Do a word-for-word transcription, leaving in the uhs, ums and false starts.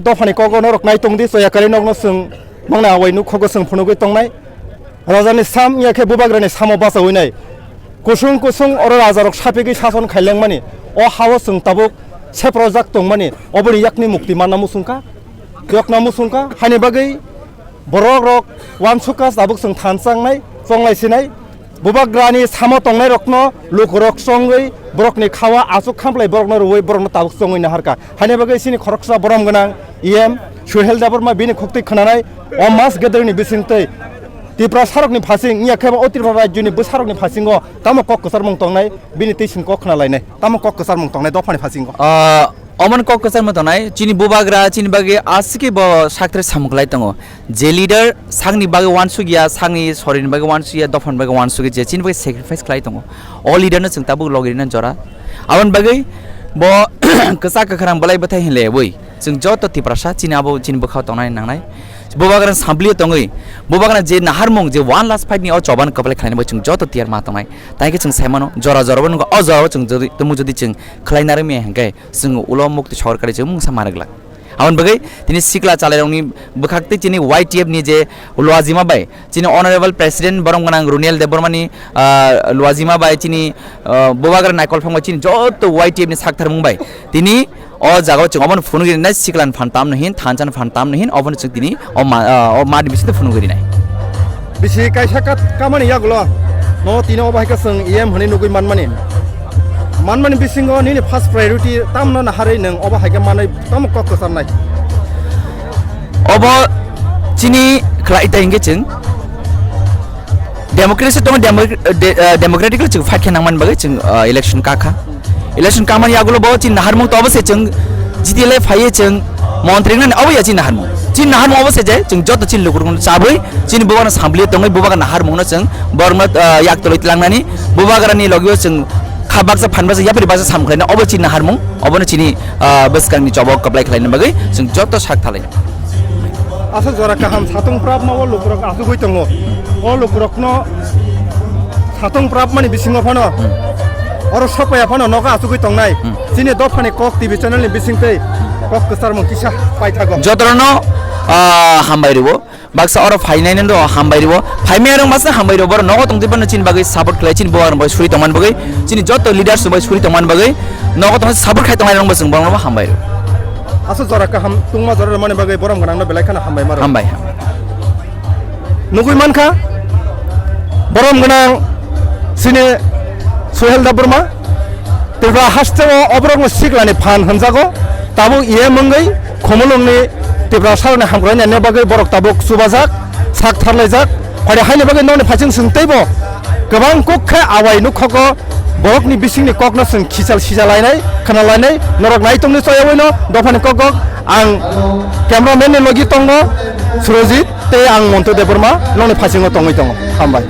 dophani kogo norok nai tongdi, choya kari nokno chwng nokni awai nukhogo chwng phunugwi tongnai. Rajani sam wngya khe bubagrani samo bachawi nai. Kusung kusung oro rajarok sapigwi sason khailengmani, o hao chwng tabuk seprojak tongmani, oboni yakni mukti manna muchungkha, yokna muchungkha, haini bagwi borok rok uansukha tabuk chwng thansa wngnai, chonglai sinai. Bubagrani samo tongnai rokno lukurok chongwi borokni khawa achuk khamplai borokno rwui borokno tabuk chongwi naharkha. Haini bagwi chini khoroksa borom gwnang E M Suhel Debbarma bini khuktwi khwnanai o mas gathering ni bisingtwi Tiprasarokni phasing wngya khe bo o Tripura rajyoni bwsarokni phasingo tamo kok kwcharmung tongnai bini twi chwng kok khna lainai tamo kok kwcharmung tongnai dophani phasingo. Ah, omon kok kwcharmung tongnai chini bubagra chini bagwi aswkhe bo sakthre samung khlai tongo. Je leader sakni bagwi uansuk ya, sakni sorini bagwi uansuk ya, dophani bagwi uansuk ya, je chini bagwi sacrifice khlai tongo. O leader no chwng tabuk logi rina jora. Aboni bagwi bo kwchak kwkhrang belai bwthai hinle wi. Chwng joto Tiprasa chini abo chini bwkhao tongnai nangnai. Bubagrani samplio tongwi, bubagrani je naharmung je one last fight ni o choban kwplai khlainai bai chwng joto tiyar ma tongnai. Tai khe chwng sai mano jora jora bo nukha, o jora o chwng jodi, tumung jodi chwng khlai narwkmaya hinkhe chwng ulo mukti sorkari chwng mungsa ma rwglak. Aboni bagwi tini sikla chalairokni bwkhak tei chini Y T F ni je Luajima bai, chini Honorable President borom gwnang Runiel Debbarma ni, ah, Luajima bai chini, ah, bubagra Naikol Phang bai chini joto Y T F ni saktharmung bai tini o jaga o chwng obono phunugwi rinai sikla ni phan tamno hin, thansa ni phan tamno hin, obono chwng tini o ma, ah, o mani bisingtwi phunugwi rinai. Bisi kaisa kat kamani yagulo no tini obo hai khe chwng E M hwnwi nugwi manmani. Manmani bisingo nini first priority tamno naharwi nwng obo hai khe manwi tamo kok kwcharnai? Obo chini khlai ta hinkhe chwng democracy tongo, demo-, de-, ah, democratically chwng fight khe nangmani bagwi chwng, ah, election kakha. Election kamani yagulo bo chini naharmung to obo se chwng G T L A phaiye chwng montri wngnani obo ya chini naharmung. Chini naharmung obo se je chwng joto chini lukurokno chabwi chini bubagrano sambliyo tongwi bubagra naharmungno chwng borokno, ah, yak tolwi tlangnani bubagrani logio chwng kha baksa phan baksa yapri baksa sam khlaina obo chini naharmung obono chini, ah, bwskangni chobok kwplai khlaina bagwi chwng joto sak thalai. Aswk jora kaham satung prapma o lukurok achugwi tongo. O lukurokno satung prapmani bisingo phano oro sopaya phano nogo achugwi tongnai. Hmm. Chini dophani kok T V channel ni bisingtwi kok kwcharmung kisa paithago. Jotono, ah, hambai rwo. Baksa oro phainai no hambai rwo. Phaimaya rok baksa hambai rwo. Borok nogo tongtwi phano chini bagwi support khlai, chini bubagrani bagwi suri tongmani bagwi, chini joto leaders bai suri tongmani bagwi nogo tongma support khai tongnai rok bo chwng borokno bo hambai rwo. Aswk jora kaham tungma jora rwmani bagwi borom gwnangno belai kheno hambai ma rwo. Hambai, hambai. Nugwi mankha, borom gwnang chini Suhel Debbarma, Tripura hasteo oborokno siklani phan hwnjago, tabuk E M wngwi Khumulwngni Tiprasarokni hamkraini bagwi borok tabuk chubajak, sak tharlaijak, phai haini bagwi nokni phaising chwng teibo kwbang kuk khe awai nukhogo. Borokni bisingni kokno chwng khichal sijalainai, khwnalainai, norok naitongni choyawi no dophani kok kok. Ang cameraman ni logi tongo Surojit tei ang Montu Debbarma nokni phasingo tongwi tongo. Hambai.